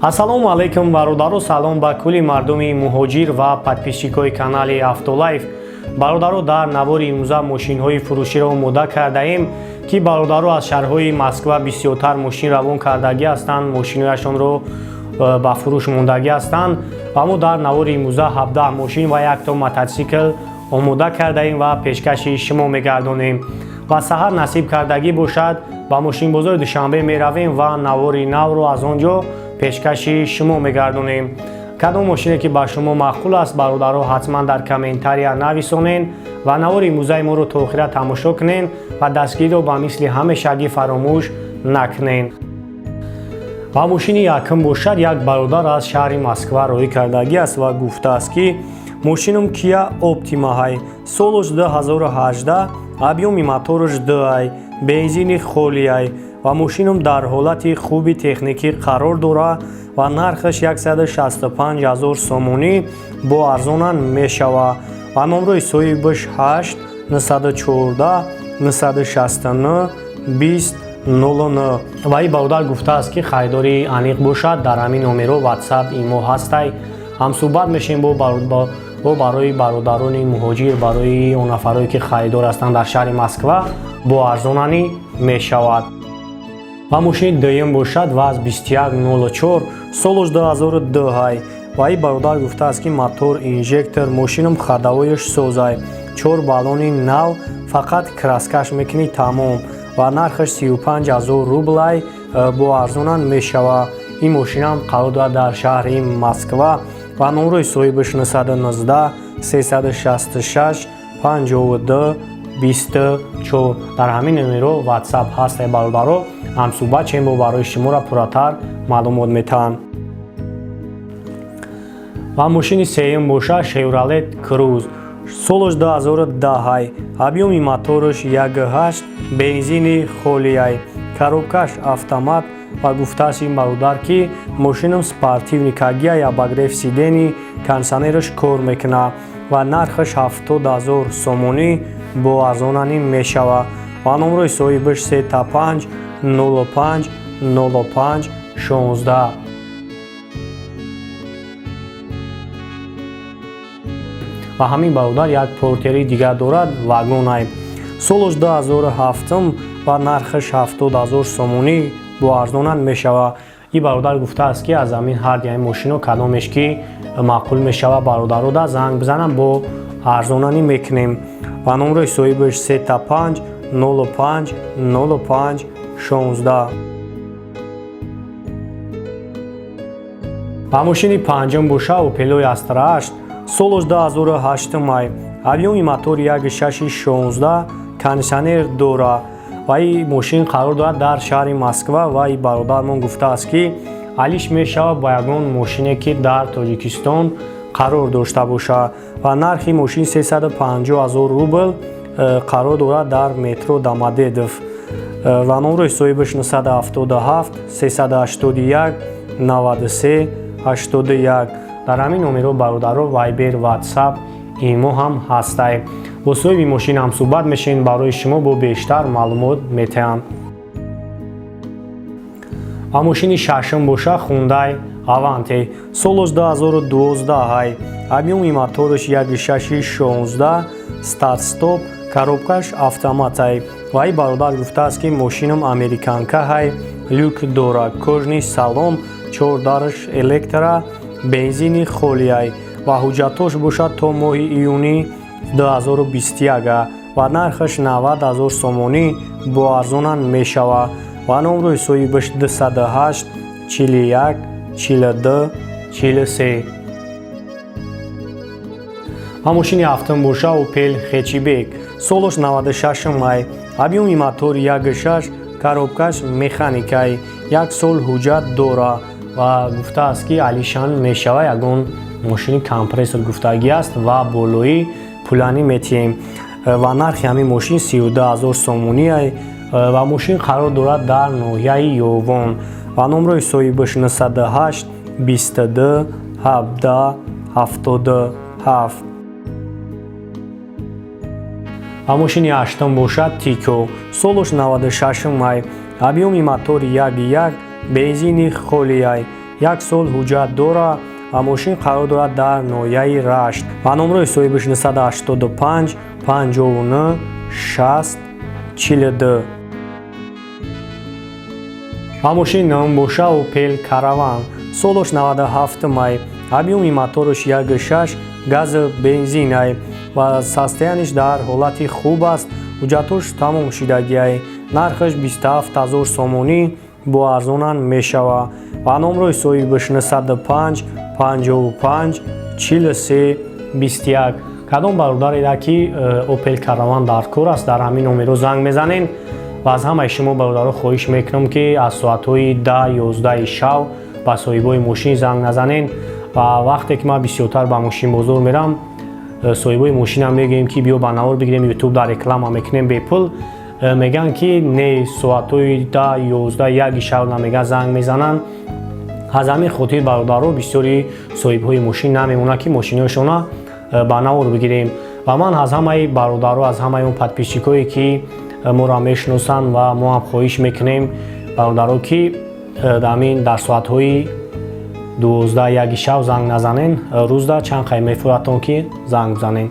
Ассалому алайкум, бародаро, салом ба кулли мардуми муҳоҷир ва подписчикои канали Автолайф. Бародаро, дар навори имрӯза мошинҳои фурӯширо омода кардаем, ки бародаро аз шаҳрҳои Москва бисёртар мошин равон кардагӣ ҳастанд, мошинҳояшонро ба фурӯш мондагӣ ҳастанд. Ва мо дар навори имрӯза 17 мошин ва якто мототсикл омода кардаем ва пешкаши шумо мегардонем. Ва саҳар насиб кардагӣ бошад, ба мошинбозори Душанбе меравем ва навори навро аз он ҷо пешкаши шумо мегардонем. Кадом мошине ки ба шумо маъқул аст, бародаро, ҳатман дар комментария нависонен ва навори имрӯзаи моро то охира тамошо кунен ва дастгириро ба мисли ҳамешагӣ фаромӯш накунен. Ва мошини якум бошад, як бародар аз шаҳри Москва роҳӣ кардагӣ аст ва гуфтааст, ки мошинум Кия Оптимаҳай, солош 2018, объёми мотораш 2 ай, бензини холиай ва мошинум дар ҳолати хуби техникӣ қарор дорад ва нархаш 165 ҳазор сомонӣ, бо арзонан мешавад. Ва номрои соҳибаш 8 914 969 20 09. Ва ин бародар гуфтааст, ки харидори аниқ бошад, дар ҳамин номеро WhatsApp, имо ҳастай, ҳамсӯҳбат мешем. Бо барои бародарони муҳоҷир, барои он нафарое ки харидор ҳастанд дар шаҳри Москва, бо арзонанӣ мешавад. Ва мошини дуюм бошад ВАЗ 2104, солош 2002 ҳай. Ва ин бародар гуфтааст, ки мотор инжектор, мошинум ходовояш созай, чор баллони нав, фақат краскаш мекунӣ, тамом. Ва нархаш 35 ҳазор рублай, бо арзонан мешавад. Ин мошинам қарор дорад дар шаҳри Москва ва номрои соҳибаш 919 366 52 24. Дар ҳамин номеро WhatsApp ҳастай, бародаро, ҳамсӯҳбат шем, бо барои шуморо пурратар маълумот метаҳанд. Ва мошини сеюм боша Шевролет Круз, солош 2010, объёми мотораш 1,8, бензини холиай, коробкаш автомат. Ва гуфтааст ин бародар, ки мошинам спортивный кагия, обогрев сидений, кондитсионераш кор мекунад ва нархаш 70 000 сомонӣ, бо арзонанӣ мешавад. Ва номрои соҳибаш 35 05 05 16. Ва ҳамин бародар як портери дигар дорад, вагонай, солош 2007 ва нархаш 70 000 сомонӣ, бо арзонан мешавад. Ин бародар гуфтааст, ки аз ҳамин ҳар яи мошино кадомеш ки маъқул мешавад, бародарода занг бизанам, бо арзонанӣ мекунем. Ва номрои соҳибаш 35 05 05 16. Ва мошини панҷум боша Опелои Астра 8, солош 2008 май, объёми мотор 1,6 16, кондитсионер дора. Ва ин мошин қарор дорад дар шаҳри Москва. Ва ин бародармон гуфтааст, ки алиш мешавад ба ягон мошине, ки дар Тоҷикистон қарор дошта бошад. Ва нархи мошин 350 ҳазор рубл, қарор дорад дар метро Домодедово. Ва номрои соҳибаш 977 381 93 81. Дар ҳамин номеро, бародаро, Вайбер, Ватсап, имо ҳам ҳастай. Бо соҳиби мошин ҳамсӯҳбат мешавем, барои шумо бо бештар маълумот метаҳам. Ва мошини шашум боша Хундай Аванте, солош 2012, объёми мотораш 1,6 16, старт-стоп, коробкаш автоматай. Ва ин бародар гуфтааст, ки мошинам американкаҳай, люк дора, кожаный салон, чор дараш электро, бензини холиай ва ҳуҷҷатҳош бошад то моҳи июни 2021 ва нархаш 90 ҳазор сомонӣ, бо арзонан мешавад. Ва номрои соҳибаш 208 41 42 43. Ва мошини ҳафтум боша Опел Хэтчбек, солош 96 май, объёми мотор 1,6, коробкаш механикай, як сол ҳуҷҷат дора. Ва гуфтааст, ки алишан мешава, ягон мошини компрессор гуфтагӣ аст ва болоӣ пуланӣ метиҳем. Ва нархи ҳамин мошин 32 ҳазор сомонӣ ва мошин қарор дорад дар ноҳияи Ёвон ва номрои соҳибаш 908 22 17 77. Ва мошини ҳаштум бошад Тико, солош 96 май, объёми мотори 1,1, бензини холиай. Як сол ҳуҷҷат дора ва мошин қарор дорад дар ноҳияи Рашт ва номрои соҳибаш 985 59 60 42. Ва мошини нӯҳум боша Opel Caravan, солош 97 май, объёми мотораш 1,6, газ бензинай ва состояние ш дар ҳолати хуб аст, ҳуҷҷатош тамом шидагиай. Нархаш 27 ҳазор сомонӣ, бо арзонан мешава ва номрои соҳибаш 905 55 43 21. Кадом бародареда ки Opel Caravan дар кор аст, дар ҳамин номеро занг мезанен. Ва аз ҳамаи шумо, бародаро, хоҳиш мекунам, ки аз соатҳои 10-11 шав ба соҳибои мошин занг назанен. Ва вақте ки ман бисёртар ба мошинбозор мерам, соҳибои мошинам мегӯем, ки биё ба навор бигирем, ютуб дар реклама мекунем бепул, мегӯянд, ки не, соатҳои 10, 11, 1 шав намега занг мезананд. Аз ҳамин хотир, бародаро, бисёри соҳибҳои мошин намемонад, ки мошинҳояшона ба навор бигирем. Ва ман аз ҳамаи бародаро, аз ҳамаи он подписчик ое ки моро мешиносанд ва мо ҳам хоҳиш мекунем, бародаро, ки ҳамин дар соатҳои 12, 1 шав занг назанен. Рӯзда чанд қай мефуратон, ки занг бизанен.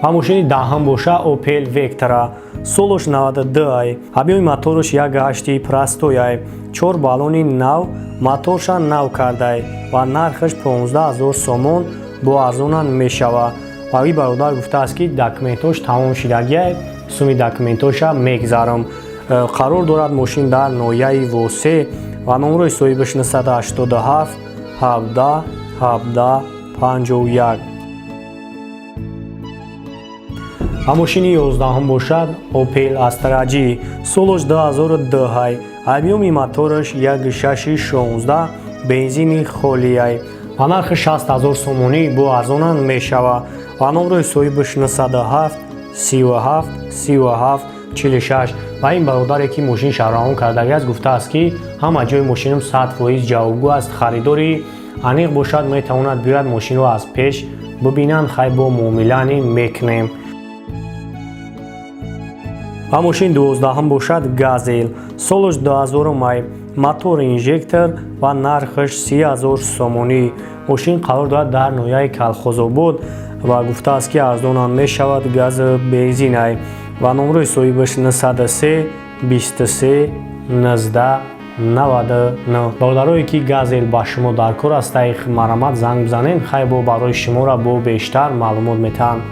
Ва мошини даҳум боша Opel Vectra, солош 92 ай, объёми мотораш 1,8 простой ай, чор баллони нав, моторша нав кардай ва нархаш 15 000 сомон, бо арзонан мешава. Ва и бародар гуфтааст, ки документош тамом шидагиай, суми документоша мегзарам. Қарор дорад мошин дар ноҳияи Восе ва номрои соҳибаш 987 17 17 51. Ва мошини 11-ум бошад Opel Astra J, солош 2002, объёми мотораш 1,6 16, бензини холиай ва нархи 60 ҳазор сомонӣ, бо арзонан мешава ва номрои соҳибаш 907 37 37 46. Ва ин бародаре ки мошин шаҳрравон кардагиаст, гуфтааст, ки ҳама ҷои мошинам 100% ҷавобгӯ аст. Харидори аниқ бошад, метавонад биёяд, мошинро аз пеш бибинанд, хай бо муомилани мекунем. Ва мошини 12-ум бошад Газел, солош 2000 май, мотор инжектор ва нархаш 30 000 сомонӣ. Мошин қарор дорад дар ноҳияи Калхозобод ва гуфтааст, ки арзонам мешавад, газ бензинай ва номрои соҳибаш 903 23 19 99. Бародарое ки Газел ба шумо дар кор аст, таиқ марамат занг бизанед, хай бо барои шуморо бо бештар маълумот метаҳанд.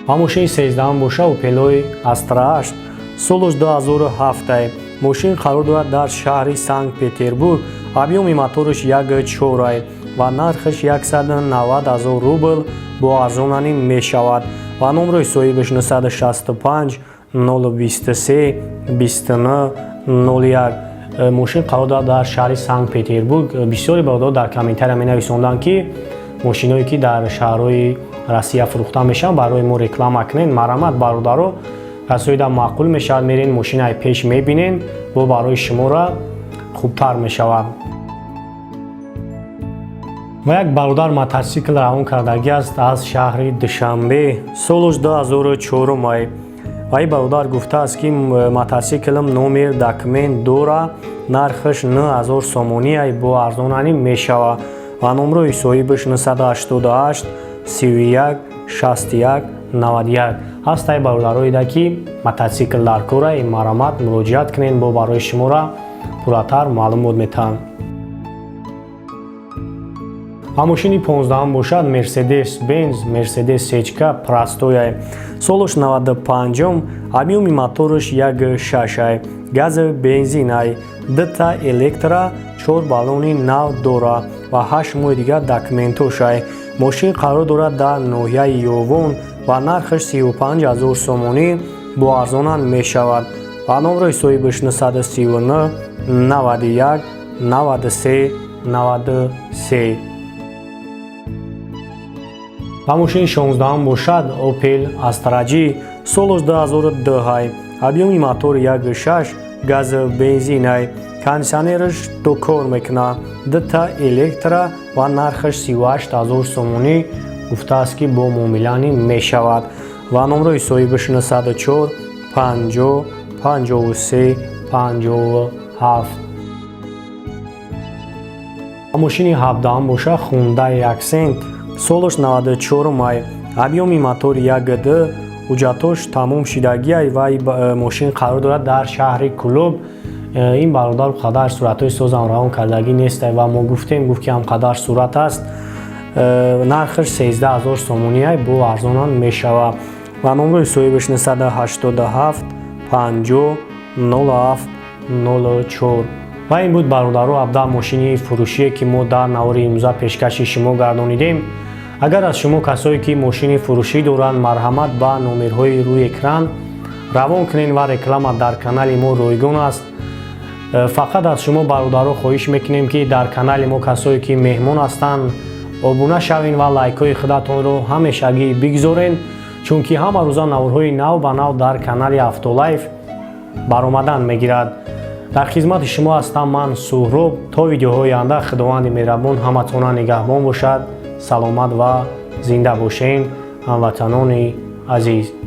Ва мошини 13-ум боша Опелои Астра 8, солош 2007. Мошин қарор дорад дар шаҳри Санкт Петербург, объёми мотораш 1,4 ва нархаш 190 000 рубл, бо арзонанӣ мешавад ва номрои соҳибаш 965 023 29 01. Мошин қарор дорад дар шаҳри Санкт Петербург. Бисёре бародаро дар комментария менависонданд, ки мошиное ки дар шаҳрҳои Россия фурӯхта мешаванд, барои мо реклама кунед. Марамат, бародаро, касоида маъқул мешавад, мерен, мошинаи пеш мебинен, бо барои шуморо хубтар мешавад. Ва як бародар мотосикл равон кардагӣ аст аз шаҳри Душанбе, солош 2004 май. Ва ин бародар гуфтааст, ки мотосиклам номер, документ дора, нархаш 9000 сомонӣ ай, бо арзонанӣ мешава ва номрои соҳибаш 988 31 61 91. Ҳастай бародароида ки мотосикл дар кора, марамат муроҷиат кунед, бо барои шуморо пурратар маълумот метаҳанд. Ва мошини 15-ум бошад Мерседес Бенз Мерседес сечка простой ай, солош 95-ум, объёми мотораш 1,6 ай, гази бензин ай, дута электро, чор баллони нав дора ва 8 моҳи дигар документош ай. Мошин қарор дорад дар ноҳияи Ёвон ва нархаш 35 000 сомонӣ, бо арзонан мешавад ва номрои соҳибаш 939 91 93 93. Ва мошини 16-ум бошад Opel Astra J, солош 2002 ай, объёми мотор 1,6, газ бензин ай, кондитсионераш ду кор мекунад, дута электро ва нархаш 38 000 сомонӣ, гуфтааст, ки бо муомиланӣ мешавад ва номрои соҳибаш 904 50 53. 57. Мошини ҳабдаҳум боша, Хундай Аксент, солаш 94 май, объёми мотори 1.2, ҳуҷҷатош тамом шидагиай ва мошин қарор дорад дар шаҳри Кӯлоб. Ин бародар қадар суратҳои созам равон кардагӣ нестай ва мо гуфтем, гуфт, ки ҳамқадар сурат аст. Нархаш 13 000 сомониай, бо арзонам мешава ва номрои соҳибаш 987 50 07 04. Ва ин буд, бародаро, 17 мошини фурӯшие, ки мо дар навори имрӯза пешкаши шумо гардонидем. Агар аз шумо касое, ки мошини фурӯшӣ доранд, марҳамат, ба номерҳои рӯи экран равон кунед ва реклама дар канали мо ройгон аст. Фақат аз шумо, бародаро, хоҳиш мекунем, ки дар канали мо касое, ки меҳмон ҳастанд, обуна шавед ва лайкҳои худатонро ҳамешагӣ бигзорен, чунки ҳама рӯза наворҳои нав ба нав дар канали Автолайф баромадан мегирад. Дар хизмати шумо ҳастам ман, Суҳроб. То видеоҳои оянда Худованди меҳрабон ҳаматона нигаҳбон бошад. Саломат ва зинда бошен, ҳамватанони азиз.